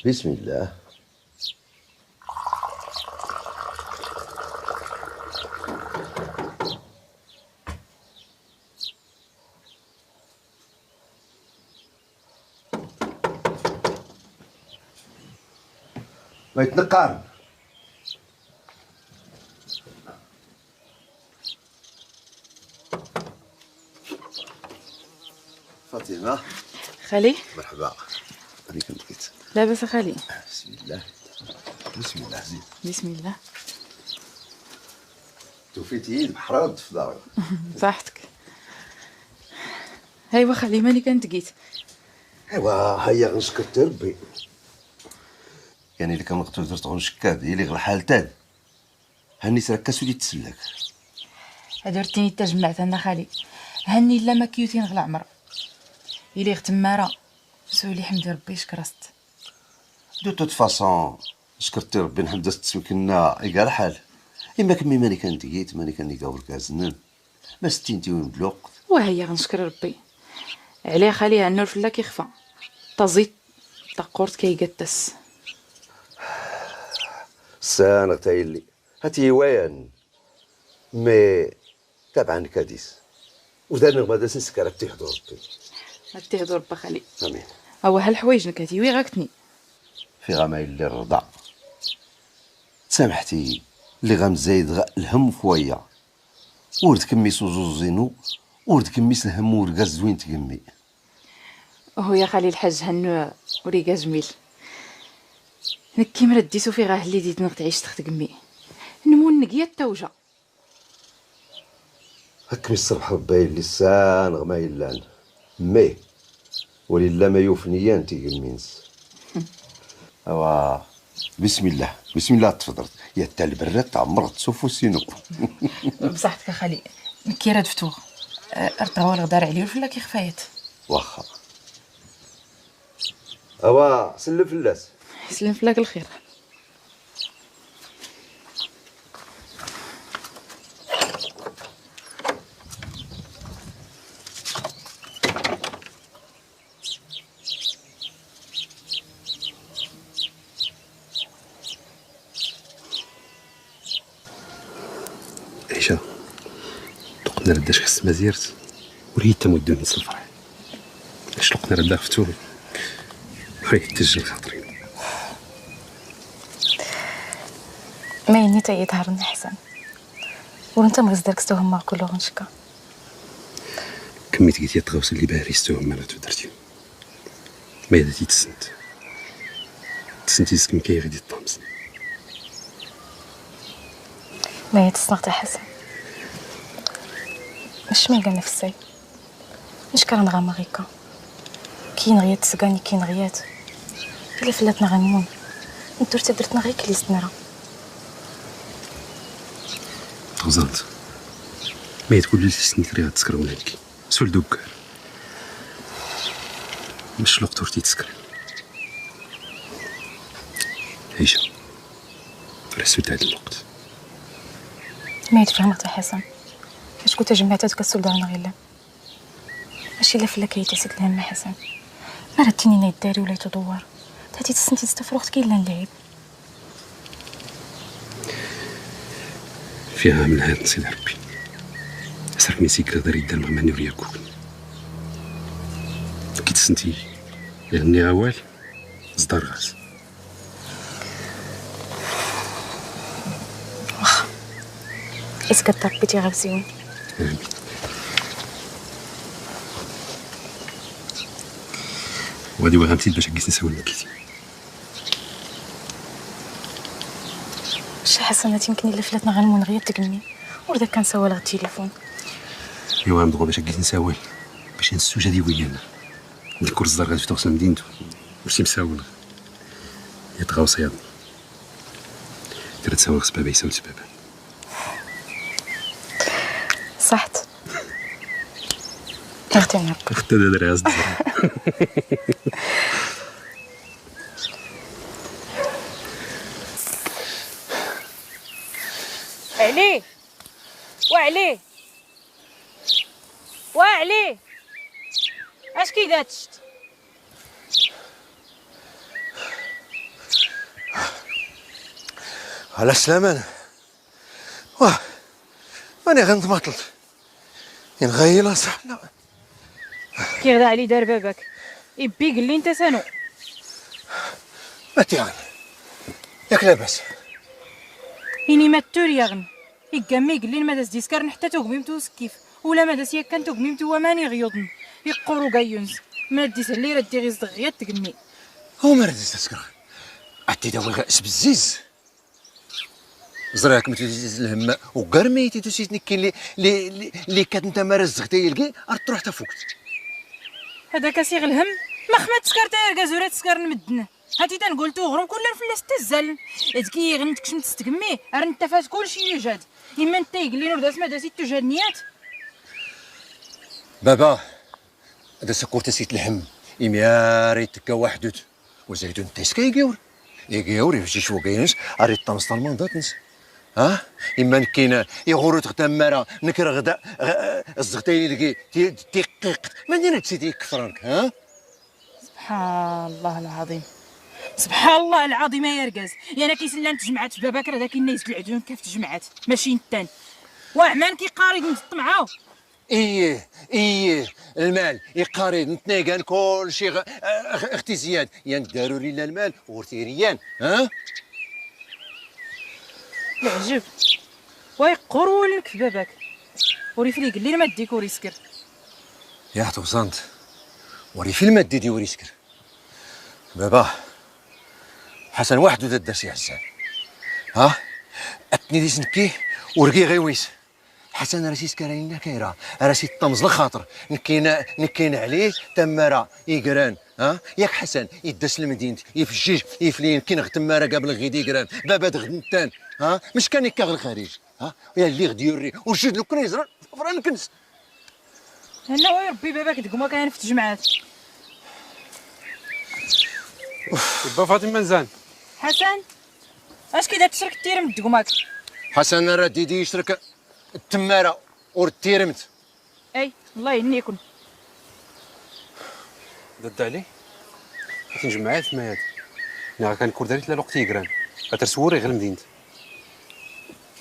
بسم الله. ما يتنقر. فاطمة. خالي. مرحبا. هذيك لقيت. لاباس خالي. بسم الله. بسم الله زيد. بسم الله. توفيتي البحر في دارك. صحتك. ايوا خالي مالي كنتقيت. ايوا هيا غنشكر ربي. يعني اللي كنقتل درت غنشكاد هي اللي غير حالتاد. هاني سركاس ولي تسلك. هدرتيني تجمعت انا خالي. هاني لا ما كيوتين غلا عمر. إلي غتمارة سولي حمدي ربي شكرست. de toute façon شكرتي ربي نحمد تسمكنا إيكال حال. إما كمي ماني كنديت ماني كنلقاو الكازنن ما ستينتي وين بلوق. وهي غنشكر ربي عليه خالي النور فلا كيخفى تزيد تقورت كيقتس. سانغ تايلي هاتي وين مي تبعا كاديس ودار غدا سنسكر تيهضر ربي. تيهضر ربي خالي. امين. هو هالحوايج نكاتي وي غاكتني في غما اللي الرضا سامحتي اللي غمزايد غا الهم فويا ورد كمي سوزوزينو ورد كميس الهم ورقا زوين تكمي. هو يا خالي الحاج هنو وريقا جميل نكي مرديتو في غاه اللي ديت نغ تعيش تخت كمي نمون نقيا التوجه. هكمي الصبح ربي اللي سان غما يلان مي ولله ما يوفنيا انت كمينس. اوا بسم الله بسم الله تفضلت يا تا البراد تعمرت سوفو سينو. بصحتك خالي كي راه دفتوغ ارتغوا الغدار عليه ولا كيخفايت. واخا اوا سلم فلاس. سلم فلاك الخير. عيشة لقنا رداش خص مزيرت وريت تمدون نص الفرح. علاش لقنا ردا فتور وريت تجل خاطري. ما يني تا يظهرني حسن وانت مغزدرك ستوهم كله غنشكا. كميت قلت يا تغوص اللي باريس توهم انا تودرتي ما يدتي تسنت تسنتي سكن كي غادي طامس. ما يتصنغت حسن مش ما قال نفسي نشكر نغا غيكا كاين غيات تسكاني كاين غيات الا فلاتنا غنمون ندورت درتنا غير كليست نرى غزلت ما تقول لي سنيت راه تسكر ولا هاديك سول دوكار مش الوقت ورتي تسكر. عيشة راه سولت هاد الوقت ما يتفهمت حسن اش كنت جمعتها تكسل دارنا غير لا ماشي لا فلا كيتسد الهم حسن ما ردتيني نا الداري ولا يتدور تاتي تسنتي تستفرغت كاين لا نلعب فيها من هاد نسيد ربي سرك ميسيك داري دار مع ماني وريا كوكن كي تسنتي يغني غوال صدار غاز. واخا إسكت ربي تيغاوسيون. آمين. وغادي وغامتي باش كيس نسول نكيتي. شي حسنات يمكن إلا فلاتنا غنمون غير تكمي وردا كنساول غير التليفون. ايوا ندغو باش كيس نساول باش نسوج هادي ويانا نذكر الزر غادي توصل مدينتو وشي مساول يتغاو صيادني درت ساول سبابا يساول سبابا. صحت اختي نعرف اختي دري عز. علي وعلي وعلي اش كي داتشت؟ على السلامة. واه ماني غنتماطلت نغير صح. لا كي غدا علي دار باباك يبي قال لي انت سانو ما تيغن ياك لاباس. إني ما توريغن إيكامي قال لي ما داس ديسكار حتى تغميمتو سكيف ولا ما داس ياك كان تغميمتو وماني غيوضن يقورو كايونز ما ديس اللي راه دي غيز دغيا تقني. هو ما رديس تسكر عتي داوي غاس بالزيز زراك متزيز الهم وقرميتي تسيتني كاين اللي اللي كانت انت ما رزقتي يلقي تروح تفوكت هذاك سيغ الهم ما خمات سكر تا يركا تسكر نمدن هاتي تنقول تغرم كل الفلاس تزال ذكي غنتكش تستقمي راه انت فات كلشي يوجد اما انت يقلي نور داس ما داسي توجد نيات. بابا هذا سكور تسيت الهم إمياري تكا وحدت وزيدون تيسكا يقور يقور يفجي شو كاينش اريد تنص المنضات ها اما كاين يغورو تغتمارا نكر غدا الزغتي لقي تيقيق ما ندير تسيدي كفرانك. ها سبحان الله العظيم سبحان الله العظيم يا ركاز. يا انا كيسلان تجمعات في باباك راه داك الناس العدون كيف تجمعات ماشي نتان وعمان كيقاري نتط معاو. ايه ايه المال يقاري نتنيقان كلشي اختي زياد يان ضروري لا المال ورتي ريان. ها العجب ويقروا لك في باباك وري فريق اللي ما ديك وري سكر يا توصنت وري في المادي دي وري سكر. بابا حسن واحد ودا الدرس يا حسن. ها اتني دي سنكي ورقي غيويس حسن راسي سكرين كايرا راسي طمز الخاطر نكينا عليه تمارا يقران. ها ياك حسن يدس المدينة يفجيج يفلين كي نغتمارا قبل غيدي يقران بابا دغدنتان. ها مش كان يكاغ الخارج. ها يا اللي غدي يوري وجد لو كان يزرع فران كنس هنا وي ربي باباك دكما كان في تجمعات. با فاطمة منزان حسن اش كي تشرك التيرم دكماك حسن راه ديدي يشرك التماره ورتيرمت. اي الله يهنيكم. ضد علي تنجمعات ما هاد انا كان كور داريت لا الوقت يقران غترسوري غير مدينة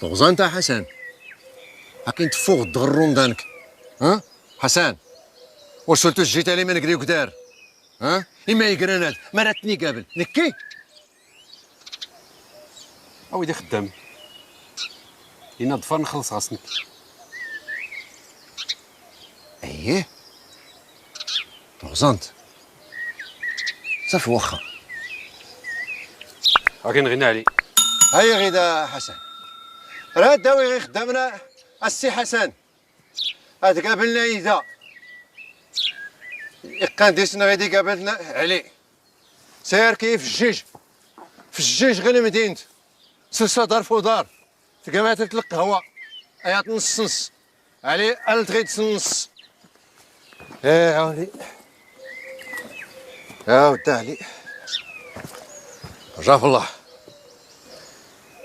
غزان تاع حسن هاكين تفوق الدغرون دانك. ها حسن وصلتو جيت علي من قريو كدار. ها اما يقرانات ما راتني قابل نكي اويدي خدام إنا ضفر نخلص غاسنك. اييه غزانت صافي واخا هاكي نغني علي. هيا غدا حسن راه داوي غير خدامنا السي حسن هاد قابلنا إذا إقان ديسنا غادي قابلنا علي سير كيف الجيج في الجيج غير مدينة سلسلة دار فودار تقامات القهوة ايات نص نص علي ألت غير نص. ايه عاوني يا ودي علي جاب الله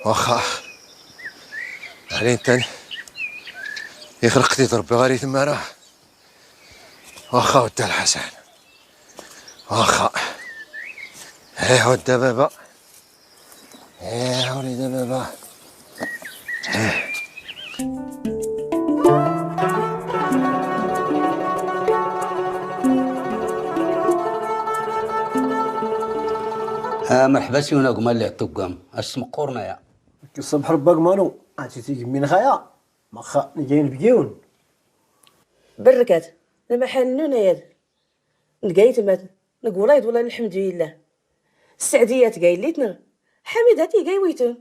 واخا علي انت يخرقتي ضربي غاري تما راه واخا ودي الحسن واخا. ايه ودي بابا ايه وليد بابا. مرحبا سيونا قمال اللي عطوك اش مقورنا يا الصبح رباك مانو عرفتي تيجي من خايا مخا جايين بجيون بركات لما حنونا يا نقايت مات نقولايد والله الحمد لله السعديات قايلتنا حميداتي قايويتو.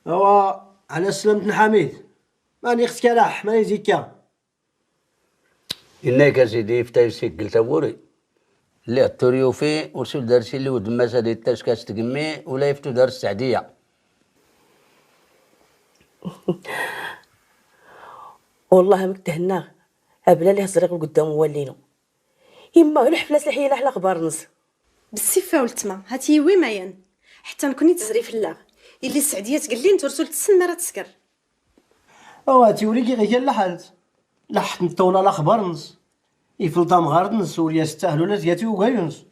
اوا على سلامتنا حميد ماني اختك راح ماني زيكا إنك سيدي فتايسيك قلت بوري اللي التوريو في ورسول دارسي اللي ود ما سادي تاشكاس تقمي ولا يفتو دار السعديه. والله مكتهنا ابلا اللي هزرق قدام ولينو اما الحفلة الحيلة على خبار نص بالسفه والتما هاتي وي ماين حتى نكوني تزري في اللاغ اللي السعديه تقول لي ترسل تسنى راه تسكر. او تيولي كي غير لحالت لحت نطونا لا خبار نص يفلطا مغارد نص وريا ستاهلو لا زياتي وكايونس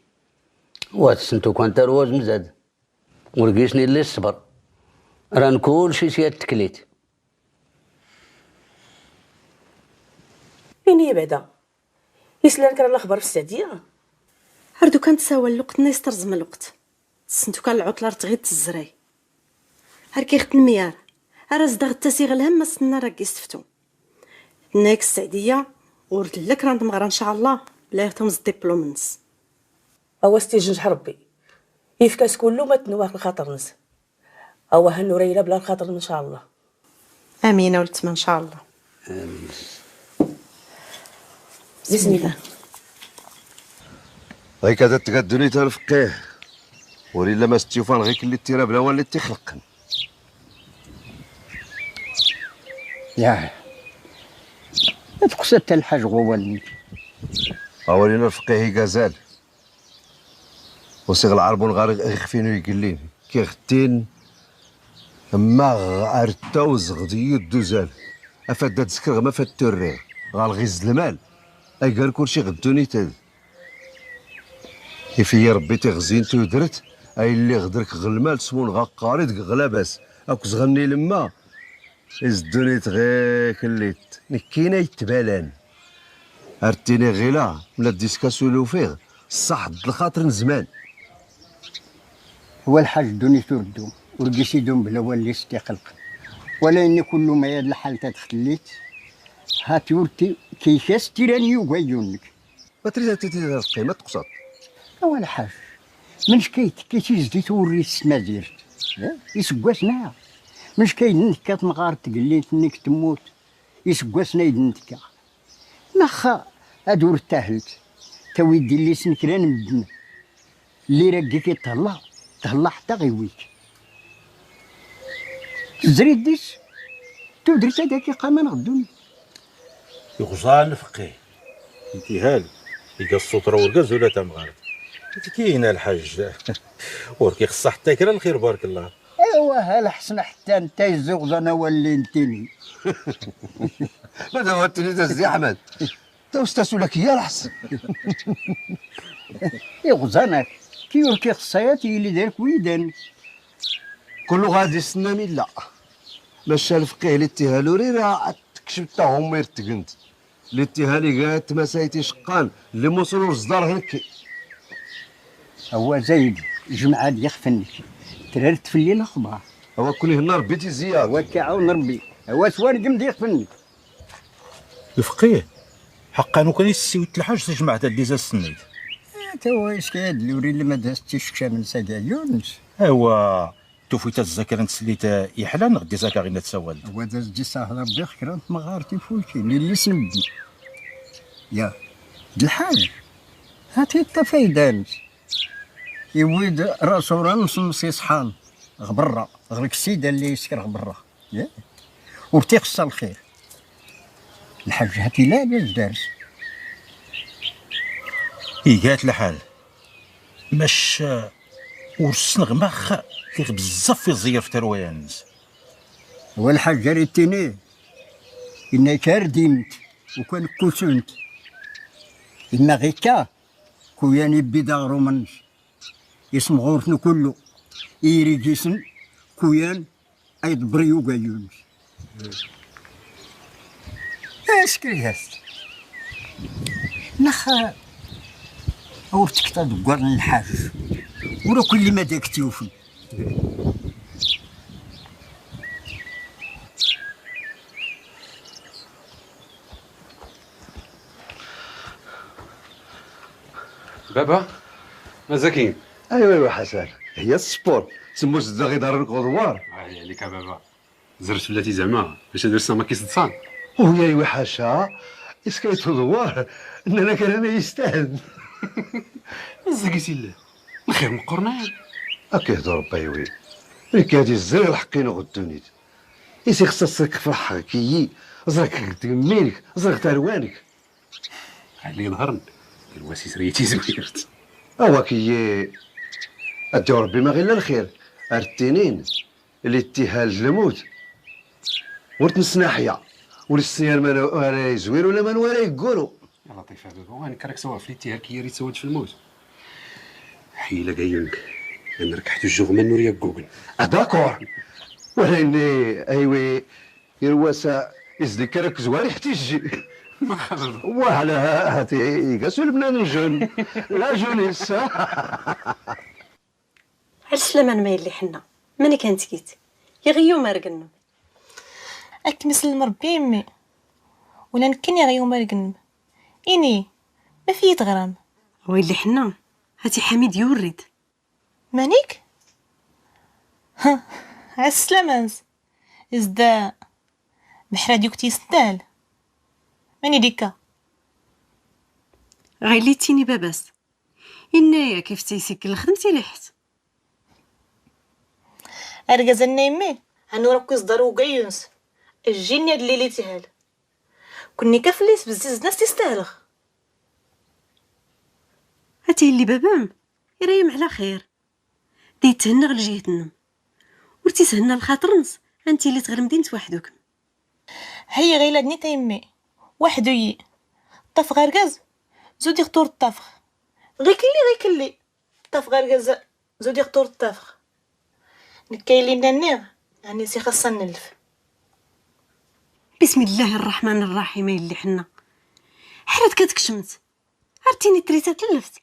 واتسنتو كان ترواز مزاد ورقيسني اللي الصبر ران كلشي سياد تكليت. فين هي بعدا؟ يسلان كرا الاخبار في السعديه. هردو كانت سوا الوقت نيسترزم الوقت. سنتو كان العطلة تغير تزراي. هر كيخت الميار. هر زدغ التسيغ الهم سنا راه كيستفتو. ناك السعديه ورد لك راند مغرا ان شاء الله بلا يختم الدبلوم نس. هو استيجنج ربي. يفكاس كله ما تنواه الخاطر نس. هو هنو ريلا بلا الخاطر ان شاء الله. امين ولتما ان شاء الله. امين. بسم الله. غير كذا تقدوني تنفقيه وريلا ما ستيفان غير اللي تيرا بلا اللي تيخلقن. يا تقصد الحاج غوالني. اولينا الفقيه غزال وصيغ العربون غير يخفينو يقلين كيغتين ما ارتوز غدي الدوزال افاد تسكر ما فات التوري غالغيز المال اي قال كلشي غدوني تاد كيف ربي تغزين تودرت اي اللي غدرك غلمال سمون غقاريد غلاباس اك زغني لما ازدوني غير كليت نكينا يتبالان ارتيني غيلا ولا ديسكاسو لو فيه صح الخاطر زمان. هو الحاج دوني تردو ورقيسي دوم بلا واللي استيقلق ولا اني كل ما يد الحال تتخليت هاتي ورتي كيفاش تيراني وكايونك ما تريد تريد ما تقصد. هو الحاج من شكيت كي تيزدي توري السمازيرت يسكواسنا من شكاين نكا تنغار تقليت نك تموت يسكواسنا يدنتكا نخا ادور تاهلت تاوي دير لي سنكران مدن اللي راكي كيتهلا تهلا حتى غيويك تزري ديس تودرت هذاك قاما نغدوني يغزال فقيه انتهال يلقى الصوت راه ورقز ولا تمغارب كاين الحاج وركي خصها حتى كرا الخير بارك الله. ايوا هال حسن حتى انت الزغز انا ولي انتيني. ماذا هو التليد زي احمد تا استاسو لك يا الحسن. يغزانك كي وركي خصاياتي اللي دارك ويدان كل غادي يستنى لا مشى الفقيه اللي تيهالوري راه تكشف تا هما يرتقنت اللي تيهالي قالت ما سايتي شقان اللي موصلوا للصدار هنكي. هو زايد جمعة ديال خفنك ترارت في الليل اخبار هو كل هنا ربي تيزيار هو كيعاون ربي هو سوان قم ديال خفنك الفقيه حقا كان يسيوت الحاج تجمع تا ديزا السنيت تا هو اش كاين اللي اللي ما دازتش شكا من ساكا يونس. ايوا توفيت الزكرة نتسليت يحلى غدي زكا غير نتسوال هو داز دي ساهل ربي خكران مغارتي فولكي اللي سندي يا الحاج هاتي التفايدانس يويد راسو راه نص يصحان غبرة غير السيدة اللي يسكر غبرة ورتي خصها الخير الحاج هاتي لا باش دارس إيقات الحال ماش ورسنغ مخ كيغ بزاف في الزير في ترويانز. هو الحاج ريتيني إنا كارديمت وكان كوسنت إنا غير كا كوياني بيداغرو منش اسم غورتنو كله إيري جيسن كويان أيد بريو قايونس. اشكري هاست نخا أورتك تدقر الحاج ورا كل ما داك تيوفي. بابا مازاكين؟ ايوا ايوا حسن هي السبور تسمو زدا غير دار الكودوار. هاي عليك بابا زرت بلاتي زعما باش درسنا ما كيصدصان. وهي ايوا حاشا اسكيتو دوار اننا كان يستاهل. مازاكي سيلا الخير مقرنان. اكيهضر ربي وي لك هادي الزري الحقين غدونيت يسي خصك فرحك كي زرك تمينك زرك تروانك علي ظهرن الواسي سريتي زويرت. اوا كي ادي ربي ما غير الخير ارتينين اللي اتهال الموت ورت نسناحيا وللسيان ما ولا يزوير ولا ما ولا يقولوا. يا لطيف بابا وانا كراك سوا في الاتهال كي يريد سواد في الموت حيله قايلك انا ركحت الجغمه نوريا جوجل. d'accord ولكن ايوي يرواسا يزدكرك زواري حتى يجي. وعلى هاتي يقاسو لبنان jeune la jeunesse. على السلامة ما اللي حنا ماني كانت كيت يغيو ما رقنم. اك مسلم ربي يمي ولا نكني غيو ما رقنم اني ما فيه غرام. ويلي حنا هاتي حميد يورد مانيك. ها على السلامة ازدا بحرا ديوك تيستاهل ماني ديكا. غيليتيني باباس إنايا كيف تيسكل خدمتي لحت أرجزنا يمي هانو راكو يصدروا وكايونس الجيني هاد الليلة تيهال كني كفليس بزز ناس تستاهلغ. هاتي اللي بابام يريم على خير دي تهنى غير جهتنا ورتي سهنا الخاطر نص انت اللي تغير مدينة وحدك. هي غيلا دني يمي وحدو يي طف غركز زودي غطور الطفخ غير كلي غير كلي طف غركز زودي غطور الطفخ نكايلي نانيغ يعني سي خاصنا نلف. بسم الله الرحمن الرحيم اللي حنا حرات كتكشمت عرفتيني تريتا تلفت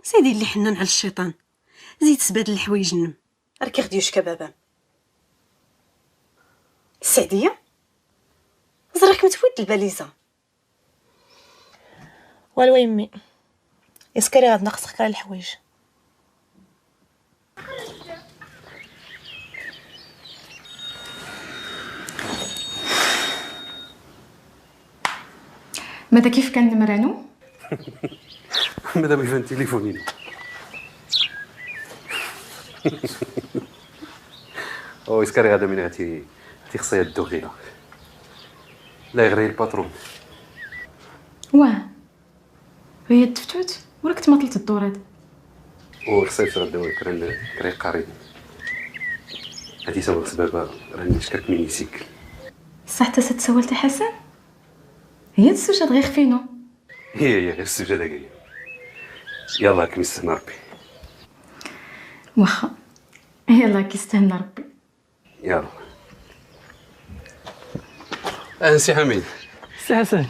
سيدي اللي حنا على الشيطان زيد سباد الحوايج النم راكي غديوش كبابا السعديه زراك متفوت الباليزه. والو يمي اسكري غاد نقص كرا الحوايج. ماذا كيف كان مرانو؟ ماذا بيفان تليفوني. او اسكري غادا من هاتي خصها الدوغيله لا يغري الباترون. واه هي تفتوت ولا كنت مطلت الدور هذا؟ او خصها غدا كران كري قريب هادي سوا سبابا راني نشكرك من يسيكل. صح حتى تسولتي حسن هي السجاد غير خفينو. هي غير السجاد هي. يلا كيستهنا ربي. واخا يلا كيستهنا ربي. يلا اهلا سي حميد. سي حسن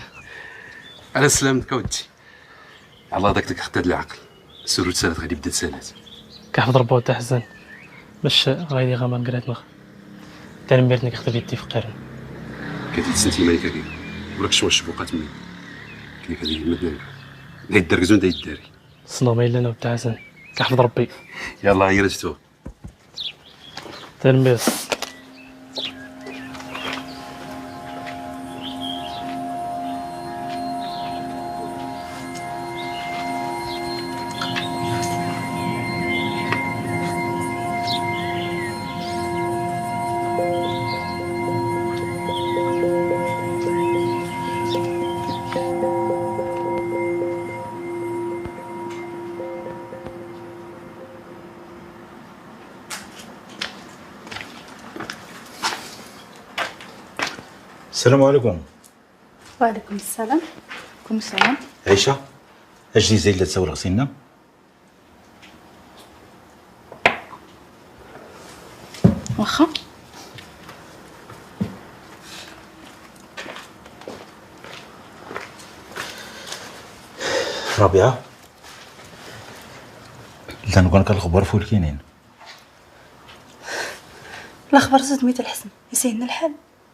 على سلامتك اودي. على داك حتى هاد العقل سرور سالات غادي يبدا سالات. كحفظ ربو تا حسن باش غادي غاما نقرات نخ تنميرتني كخدم يدي في قرن. كتي سنتي مالك كي وراك شو الشبوقات مني كيف هذه مدنا لا يدركزون دا يداري صنو ما الا انا وتا حسن كحفظ ربي. يلا هي رجتو تنمير. السلام عليكم. وعليكم السلام. وعليكم السلام. عيشة اجي زي اللي تسول غسيلنا. واخا ربيعة لا نكون كالخبر فولكينين. الاخبار زاد ميت الحسن يسهلنا الحال.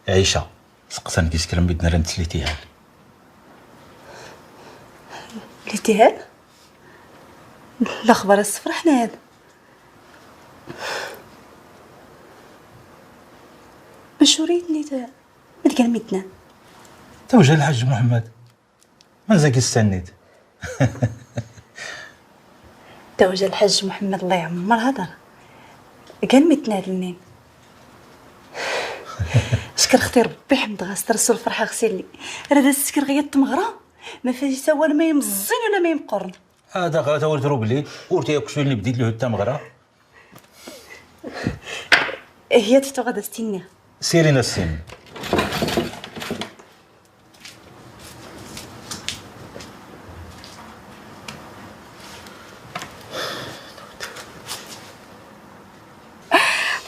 عيشة سقسان كيسكرم بيدنا راه نتسليتيهال. ليتيهال؟ الاخبار الصفر حنا هذا مشوريت نيت مدكان ميتنا. توجه الحاج محمد مازال كيستنيت. توجه الحاج محمد الله يعمر هضر قال ميتنا هاد الليل. شكر اختي ربي حمد غاستر رسول الفرحة غسيلي راه هذا السكر غير التمغره ما فيه حتى والو ما يمزين ولا ما يمقرن. هذا غا تولد روبلي ورتي كشو اللي بديت له التمغره. هي تفتو غادا ستيني سيرينا السن.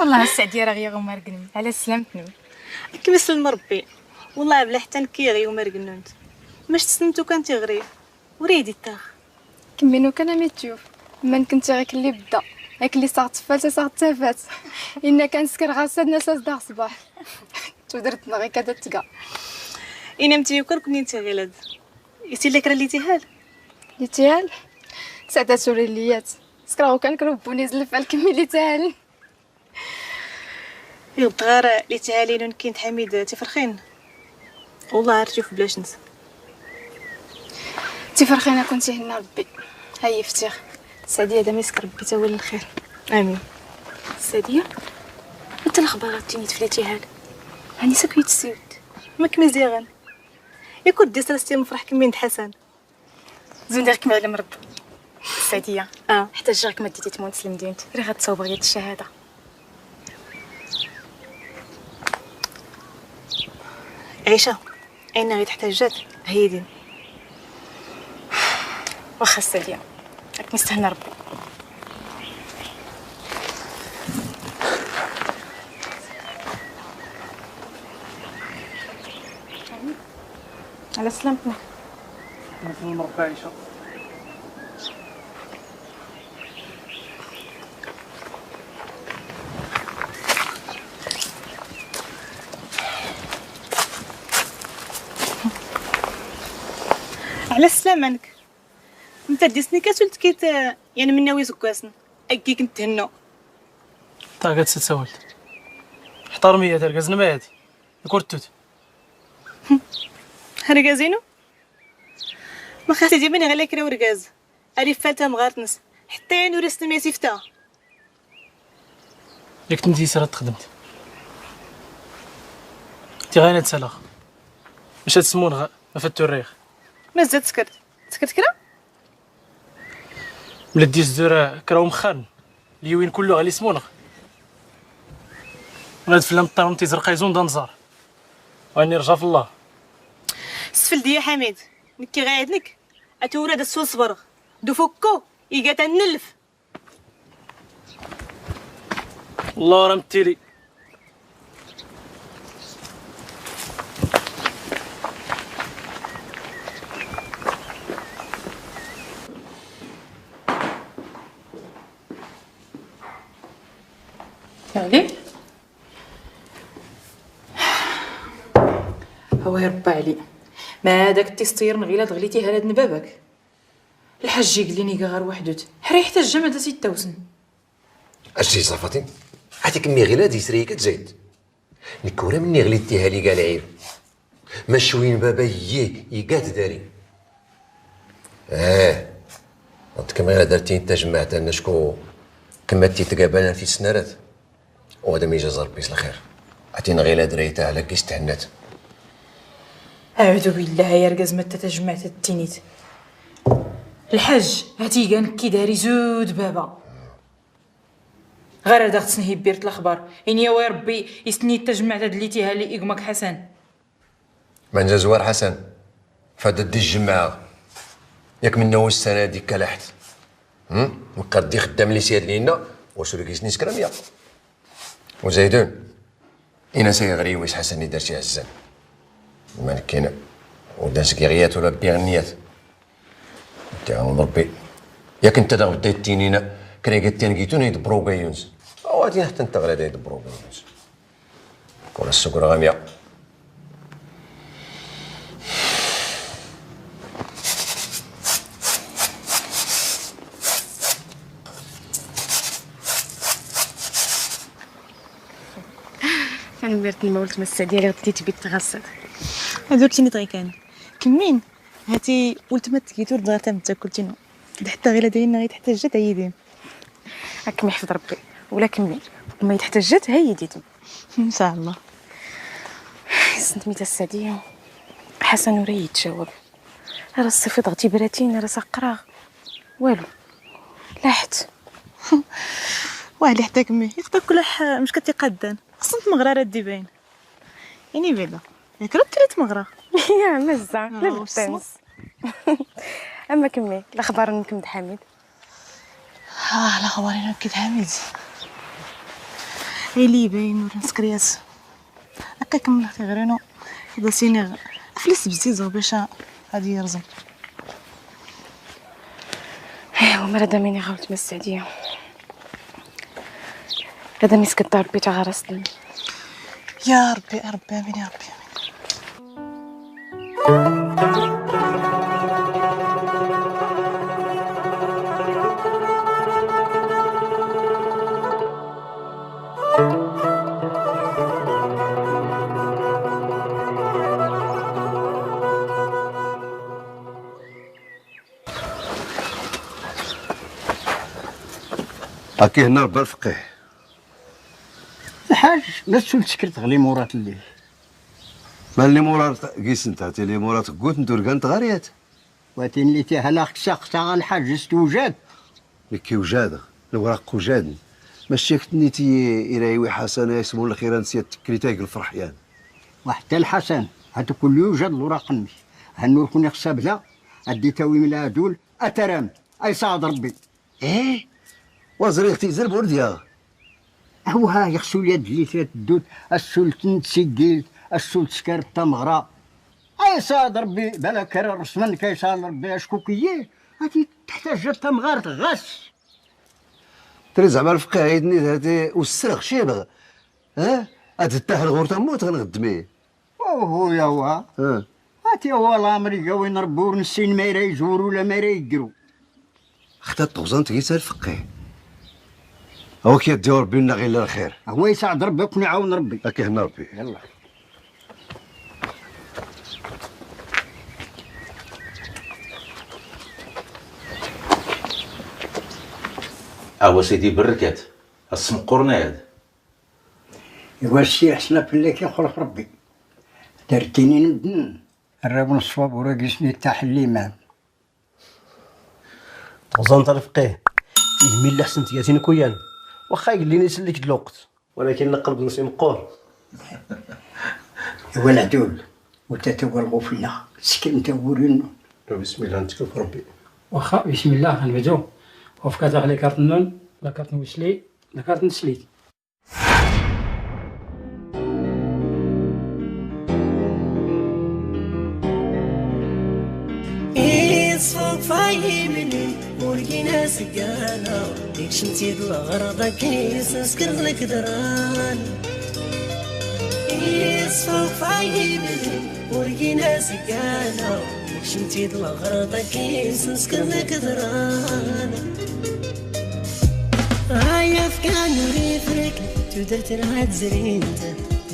والله السعديه راه غير ومرقني على سلامتنا. كيما سلم ربي والله بلا حتى نكي غير ومرقنونت. ماش تسنتو كان تغري وريدي تاخ. كمينو كان ميتيوف من كنت غير اللي بدا هاك اللي صار تفات صار تفات إن كان سكر غاسد ناس دار صباح تودرتنا غير كذا تلقى. إنا متيوكر كني انت غلاد يتي لك راه ليتيهال ليتيهال سعدات وريليات سكراو كان كربوني زلف على الكمي ليتيهال يبغى غير ليتيهالين كاين حميد تفرخين والله عرفتي بلاش نسى تفرخينا كنتي هنا ربي هاي فتيخ سعديه دام يسكر ربي تاول الخير. امين. سعديه انت الاخبار تيني تفليتيهال هاني سكيت السيوت ماك مزيان ياك دي سراستي مفرح كمين حسن زين ديرك معلم رب السعديه. حتى جاك ما ديتي تمونس لمدينة راه غتصاوب غير الشهادة. عيشه اين غير تحتاجات هيدين واخا السعديه راك مستهنى ربي. على سلامتنا. نسلم ربي عيشه. على السلامة انت ديسني كاسولت كيت يعني من ناوي زكاسن اكي كنت هنا تا كتسولت احترمي يا تركزنا ما هادي كورتوت ركازينو ما خاص يجيبني غير كرا وركاز اري فاتا مغارتنس حتى نوري سمي سيفتا ياك تنتي سرات تخدمت تي غاينه تسالغ مش تسمون ما فاتو الريخ ما زاد سكرت سكرت كرا ملي ديت الزورة كراو مخان اليوين كله غالي سمونغ ولاد فلان الطرم تيزرق يزون دنزار واني رجا في الله سفل ديا حميد نكي غايدنك اتورد السول صبرغ دو فكو يقات النلف الله راه متيلي علي هو يربى علي ما داك التيستير نغيلا دغليتي هلاد نبابك الحاج يقليني كاع غير وحدوت حري حتى الجمع دا تيتوسن اش جي صفاتي عاتيك مي غلا دي كتزايد نكورا مني غليتيها لي كاع العيب ما شوين بابا يي يقات داري انت كما غير درتي انت جمعت لنا شكو كما تيتقابلنا في السنارات وهذا ما يجاز ربي الخير عطينا غير دريتها على كيس تهنات. اعوذ بالله يا ركاز ما تتجمعت التينيت الحاج هاتي كان كي داري زود بابا غير هذا خصني بيرت الاخبار اني يا ربي يسني تجمعت هاد اللي تيها لي اكمك حسن من زوار حسن فهاد دي الجماعة ياك من نو السنة ديك كلاحت مقدي خدام لي سير لينا واش كيسني سكراميه وزيدون انا سيغري ويس حسن اللي درتي عزان ما كاين وداس كيغيات ولا بيغنيات تعاون ربي ياك انت دابا بديت تينينا كريكات تنكيتون يدبرو كايونز وغادي حتى انت غادي يدبرو كايونز كون السكر غامية. انا ميرت المولت ما السعديه اللي غدي تبي تغسل هادو كتيني طغي كان كمين هاتي ولت ما تكيتور دغيا تم تاكلتينو حتى غير دايرنا غير تحتاجت هيدي هاك ما يحفظ ربي ولا كمي ما يتحتاجت هيدي ان شاء الله. سنت ميتا السعديه حسن وري يتجاوب راه الصيفط غتي براتين راه سقرا والو لاحت واه حتى كمي يقدر كلح مش كتقدن خصني مغراره دي باين يعني بعدا ياك راه تريت مغرا يا مزه لا بالتنس. اما كمي الاخبار منكم حميد. الاخبار منكم حميد اللي باين ولا نسكريات هكا كمل اختي غيرينو هذا سيني فلس بزيزو باش غادي يرزم. ايوا مرة داميني غاولت ما السعدية هذا ميس كدار ربي تاع غرستني. يا ربي يا ربي امين يا ربي امين. هاكي هنا ربا الفقيه. الحاج ما سولت سكرت غلي مورات الليل. ما اللي مورات كيس انت تي لي مورات كوت ندور كانت غاريات. واتين اللي تيها لا خصها الحاج استوجاد. كي وجاد الوراق وجاد ماشي كنتي تي إلى حسن يسمو الخير نسيت تكريتاك الفرحيان. وحتى الحسن هاتو كل يوجد الوراق نمشي هنور كون خصها بلا ادي تاوي من العدول اترام اي صعد ربي. ايه وزريختي زرب ورديا هو ها يخصو اليد اللي تدوت السلطن تسجلت السلط سكر التمغرة اي صاد ربي بلا كرر رسمن كيصال ربي اشكوكيه هاتي تحتاج التمغار غاس تري زعما الفقيه عيدني هاتي والسرق شي بغ ها هاد التاهل غور تموت غنغدميه. وهو يا هو هاتي هو الامريكا وين ربور نسين ما يزور ولا ما يقرو ختا طوزان تغيس الفقيه هو كيدي ربي لنا غير الخير. هو يساعد ربي وكون يعاون ربي. هاكي هنا ربي. يلا اهو سيدي بركات السمقورنا هذا. ايوا السي حسنا فلا كيخلق ربي درتيني ندن الراب الصواب وراكيسني تاع الليمان طوزان الفقيه يميل لحسن تياتين كويان واخا يقول لي نسلك الوقت ولكن القلب نسي مقور. ايوا العدول وتتوى الغفلة سكن تورين. بسم الله نتكلف ربي. واخا بسم الله غنبداو وفكات غلي كارت نون لا كارت نوسلي لا كارت نسليت. ورقينا سقانا ديك شمتي الغرض كيس نسكر لك دران يصفوك عيبني ورقينا سقانا ديك شمتي الغرض كيس نسكر لك دران هيا فكان ريفرك تدرت رهاد زرينت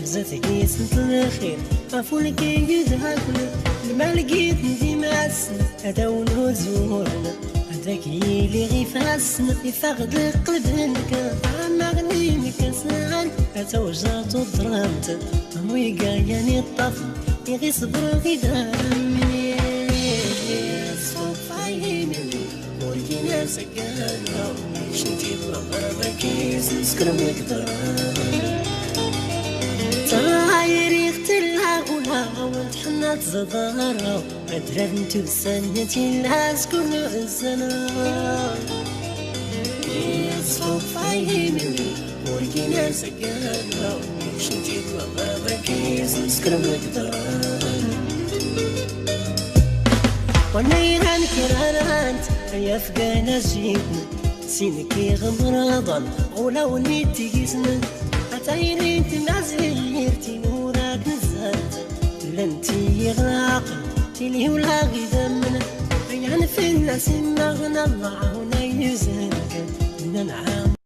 رزت كيس الخير عفولك يدها كل ما لقيت ندي معسن هذا ونزورنا هذاك اللي غي فاسن يفقد القلب نكا عما غني مكسان هذا وجرت ضرمت ويقاياني الطفل يغي صبر غي دامي صوف عيني ورقينا سكانا شنتي بالغربة كيس نسكر مقدران تغيري اختلها غلا وتحنى تزدارة أدرنت بسنتي العسكر الزنا يصفوك عيني ورقينا سكانا شنتي بالغربة كيس نسكر مقدران ونيران كرارانت يا فقانا جيتنا سينكي غمرضا غلا ونيتي جسنا عتايرين تمعزيرتي نوراك نزلت لنتي غراق تلي ولا غدمنا يعني في الناس ما غنى الله هنا يزهك من العام.